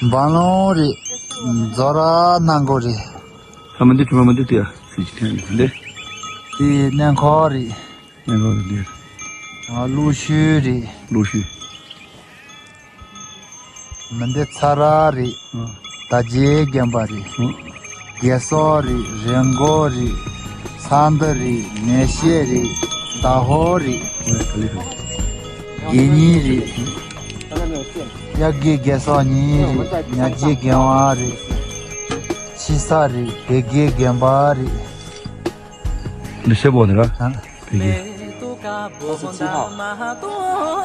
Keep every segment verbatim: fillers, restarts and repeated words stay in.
འབའ་ལོང་རེད། མཛོ་ར་སྣ་མགོ་རེད། ལྷ་མོ་འདི་དྲི་མ་མ་འདི་དེ་ཡ་སྲིད་ཀྱི་ཐན་འདི། དེ་གནས་འཁོར་རེད། གནས་འཁོར་རེད་འདི། ཨ་ཀླུ་ཤུལ་རེད། ཀླུ་ཤུལ། མི་འདི་ཚ་ར་རེད། ཨ། ད་རྗེ་རྒན་པ་རེད། ཨ། དགེ་སོག་རེད། རི་མགོ་རེད། ས་འདི་རེད། མེ་ཤེལ་རེད། ཟླ་ཧོར་རེད། ཨ་ག་ལེ་ག་ལེ། དགེ་གཉིས་རེད། དབྱར་དགེ་དགེ་སོག་གཉིས་རེད། ཉ་རྗེ་རྒན་པ་རེད། ཕྱི་ས་རེད། བེ་དགེ་རྒན་པ་རེད། འདི་ཤེས་པོ་འདི་ར། ཨ། བེ་དགེ།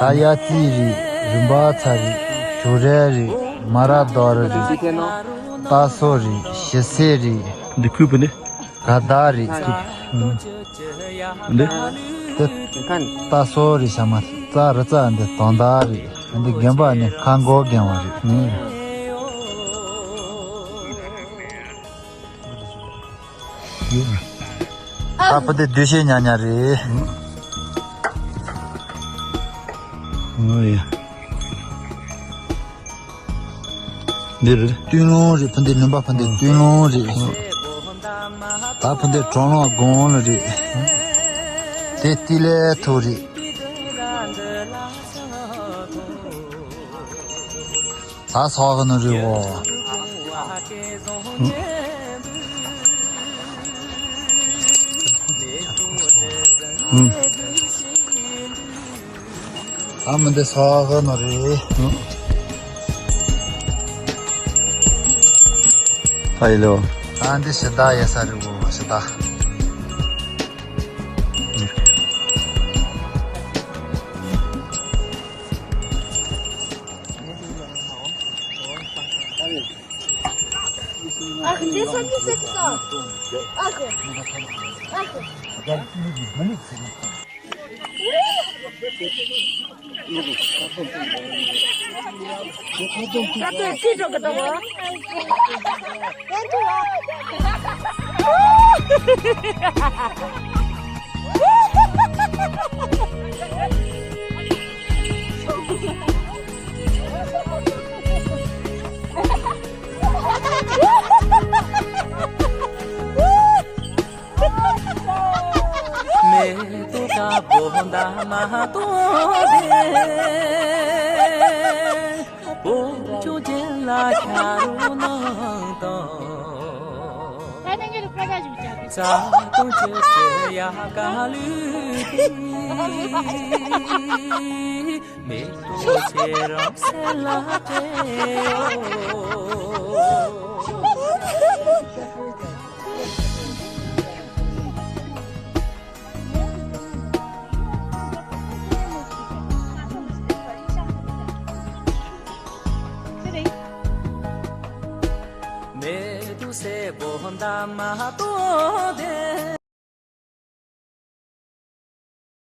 ད་ཡ་ཙི་རེད། རིམ་པ་ཚ་རེད། ཇོ་རེ་རེད། མ་ར་རྡོ་ར་རེད། རྟ་སོ་རེད། ཞི་སེ་རེད། འདི་ཁུལ་བུ་ནི། ག་ད་རེད། འདི། འདི་རྟ་སོ་རེད། ཤ་མ་རྩ་རི་རྩ་འདི་དོན་དག་རེད། འདི་རྒན་པ་ནི་ཁ་མགོ་རྒན་པ་རེད། ད་བུ་དེ་སྡུད་ཤེས་ཉག་ཉག་རེད། ཨོ་ཡ། འདི་རེད། སྟོན་ལུང་རེད། བུ་འདི་ལུང་པ་བུ་འདི་སྟོན་ལུང་རེད། ད་བུ་འདི་གྲོང་ལུང་དགོན་ལ་རེད། དེ་ཏི་ལའི་ཐུག་རེད། ད་སོག་གི་ནོ་རི་བོ། ད་མི་འདི་སོག་གི་ནོ་རི། ད་ཡི་ལོ། ད་འདི་ཕྱི་ཟླ་ཡེ་ས་རི་བོ་ཕྱི་ཟླ། ཨ་ཁུ། འདི་སོ་འདི་སོ་ཅི་ཙང་། ཨ་ཁུ། ཨ་ཁུ། ད་ལྟ་ཅི་འགྲོ་གི་འདུག་གོ། མེ་ཏོག་དཀར་པོ་འདབ་མ་སྟོང་དེ། བོད་ལྗོངས་རྒྱལ་ལ་ཤར་རོ་ནང་དང་། རྩ་དང་བཅུད་ཀྱི་ཡལ་ག་ལུས་ཏེ། མེ་ཏོག་ཁྱེད་རང་སེམས་ལ་སྤྲད་འོ། མེ་ཏོག་སེར་པོ་འདབ་མ་སྟོང་དེ།